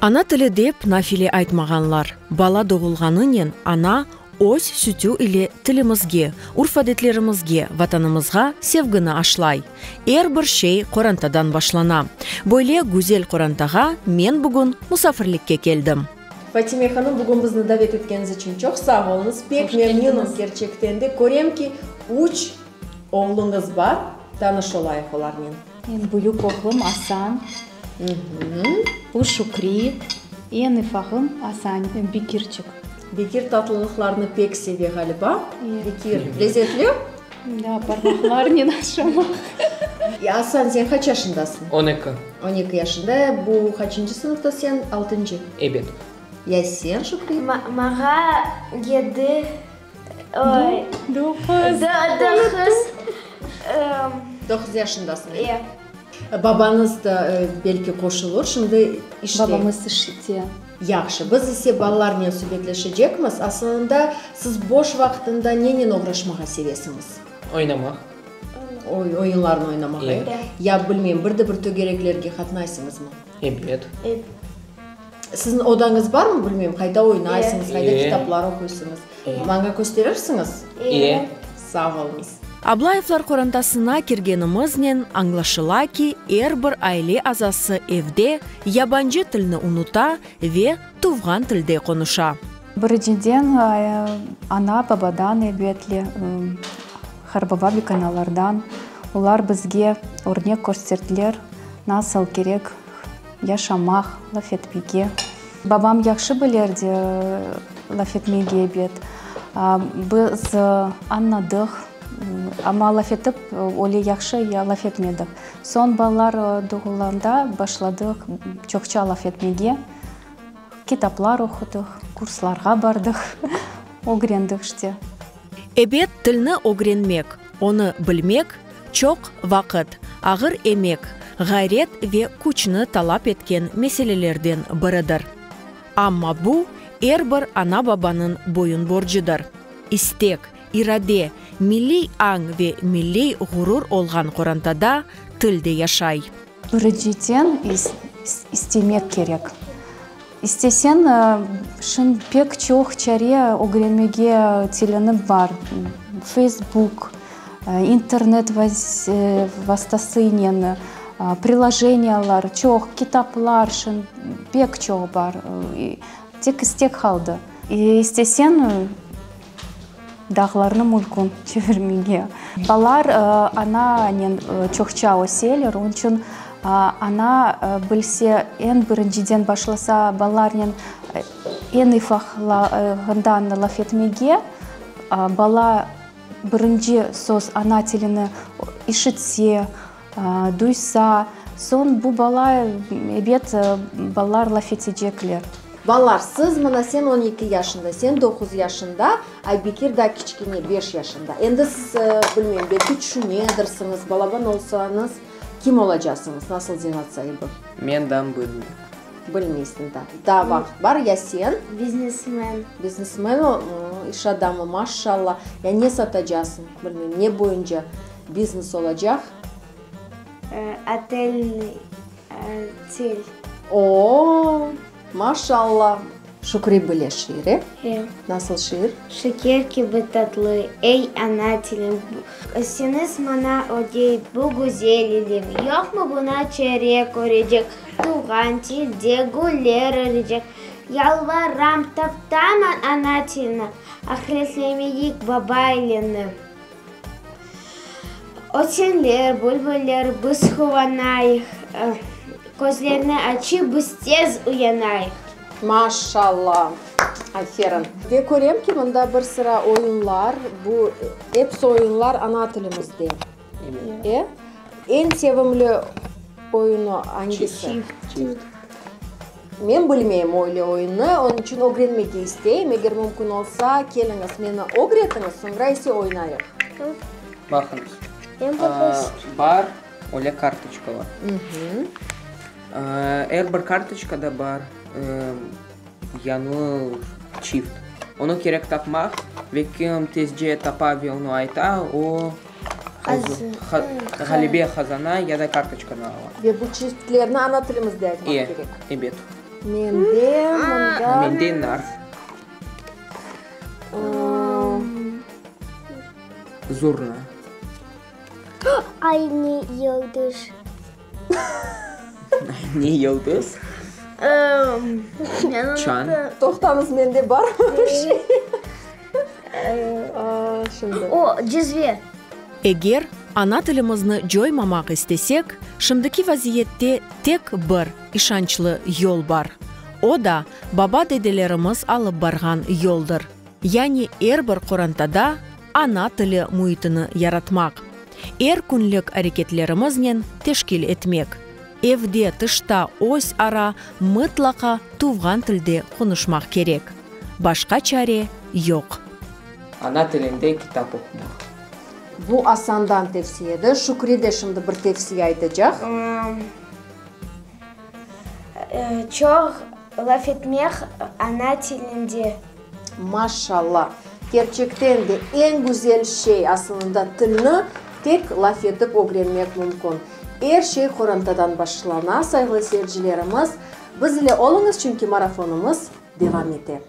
Ana tili dep nafile aytmağanlar. Bala doğulğanınen ana öz sütü ile tilimizge, urf-adetlerimizge, Vatanımızğa sevgini aşlay. Er bir şey qorantadan başlana. Böyle güzel qorantağa men bugün musafirlikke keldim. Fatime hanım, bugün bizni davet etkeniñiz içün çoq sağ oluñız. Pek memnünim kerçekten de. Körem ki, üç oğluñız bar. Tanış olayıq olarnen. Eñ büyük oğlum Asan, bu Şükri, eñ ufağım Asan, Bekirçik. Bekir tatlılıqlarnı pek seve ğaliba. Bekir, lezetli? Da, parmaqlarnen aşamaq. Asan, sen qaç yaşındasıñ? On eki. On eki yaşında. Bu qaçıncı sınıfta sen? Altıncı? Ebet. Ya sen, Şükri? Mağa yedi, Doquz. Doquz. Doquz yaşındasıñ, e. Babañız da belki qoşulur, şimdi işte. Babamız işte. Yahşı, biz ise balalarnen subetleşecekmiz. Asılında, siz boş vaqtında nenen oğraşmağa sevesiñiz? Oynamaq. Oyunlarnı oynamaq, e? Ya, bilmeyim, bir de bir tögereklerge qatnaysıñızmı? Ebet. Siziñ odañız barmı, bilmeyim, qayda oynaysıñız, qayda kitaplar oquysıñız? Maña kösterirsiñiz? E. Sağ oluñız. Ablayevlar qorantasına kirgenimiznen añlaşıla ki, er bir aile azası evde yabancı tilni unuta ve tuvğan tilde qonuşa. Birinciden, ana-babadan, elbetle, harbaba bikanalardan. Olar bizge örnek kösterdiler, nasıl kerek Yaşamaq, laf etmege. Babam yahşı bilerdi laf etmege, ebet. Biz añladıq, amma laf etip öyle yahşı laf etmedik. Soñ balalar doğulğanda başladıq çoqça laf etmege. Kitaplar oqudıq, kurslarğa bardıq, ögrendik işte. Ebet, tilni ögrenmek, onı bilmek çoq vaqıt, ağır emek, ğayret ve küçni talap etken meselelerden biridir. Amma bu, er bir ana-babanıñ boyun borcudır. İstek, irade, milliy añ ve milliy ğurur olğan qorantada til de yaşay. Birinciden, istemek kerek. İsteseñ, şimdi pek çoq çare ögrenmege tilini bar, Feysbuk, internet vastasınen, prilojeniyalar çoq, kitaplar şimdi pek çoq bar. Tek istek qaldı. İsteseñ, Dağlarnı mülkün çevirmege. Balalar ananen çoqça öseler, onıñ içün ana bilse, eñ birinciden başlasa balalarnen eñ ufaqlığından laf etmege, bala birinci söz ana tilini işitse, duysa, soñ bu bala, ebet, balalar laf etecekler. Balalar, siz mına sen on eki yaşında, sen doquz yaşında, Aybekir daa kiçkene, beş yaşında. Endi siz, bilmeyim, belki tüşünedirsiñiz, balaban olsañız, kim olacasıñız, nasıl zenaat saibi? Men daa bilmeyim. Bilmeysiñ daa. Daa vaqıt bar. Ya sen? Biznesmen. Biznesmen, iş adamı, maşşalla. Ya ne satacasıñ, bilmeyim, ne boyunca biznes olacaq? Otelniy, otel. O-o, maşalla! Şükri bile şiir, e? E. Nasıl şiir? Şeker kibi tatlı, ey, ana tilim, Seniz maña ögey bu güzel ilim. Yoqmı buña çare körecek, Tuvğan tilde güller örecek? Yalvaram, taptama ana tilni, Ahretlemeyik baba elini. Ötsenler, bülbüller, biz quvanayıq, Közlerni açıp, biz tez uyanayıq. Maşallah! Aferin! Ve körem ki, mında bir sıra oyunlar, bu episi oyunlar ana tilimizde. E? Eñ sevimli oyunı angisi? Çift. Men bilmeyim öyle oyunnı, onıñ içün ögrenmege isteyim. Eger mümkün olsa, keliñiz, meni ögretiñiz, soñra ise oynayıq. Baqıñız, bar öyle kartoçkalar. Er bir kartoçkada bar yañı çift. Onı kerek tapmaq ve kim tezce tapa ve onı ayta, o ğalebe qazana ya da kartoçkanı ala. Ve bu çiftlerni ana tilimizde aytmaq kerek. E, ebet. Mende mında. Mende nar. Zurna. Ay, ne yıldız. Ne yıldız? Çan. Toqtañız, mende bar bir şey. Şimdi. O, cezve. Eger ana tilimizni coymamaq istesek, şimdiki vaziyette tek bir işançlı yol bar. O da, baba-dedelerimiz alıp barğan yoldır. Yani er bir qorantada ana tili müitini yaratmaq, er künlik areketlerimiznen teşkil etmek, evde, tışta öz ara mıtlaqa tuvğan tilde qonuşmaq kerek. Başqa çare yoq. Ana tilinde kitap oqumaq. Bu Asandan tevsiyedir. Şükri de şimdi bir tevsiye aytacaq. Çoq laf etmek ana tilinde. Maşalla! Kerçekten de eñ güzel şey, asılında tilni tek laf etip ögrenmek mümkün. Er şey qorantadan başlana, sayğılı seyircilerimiz. Biz ile oluñız, çünki marafonımız devam ete.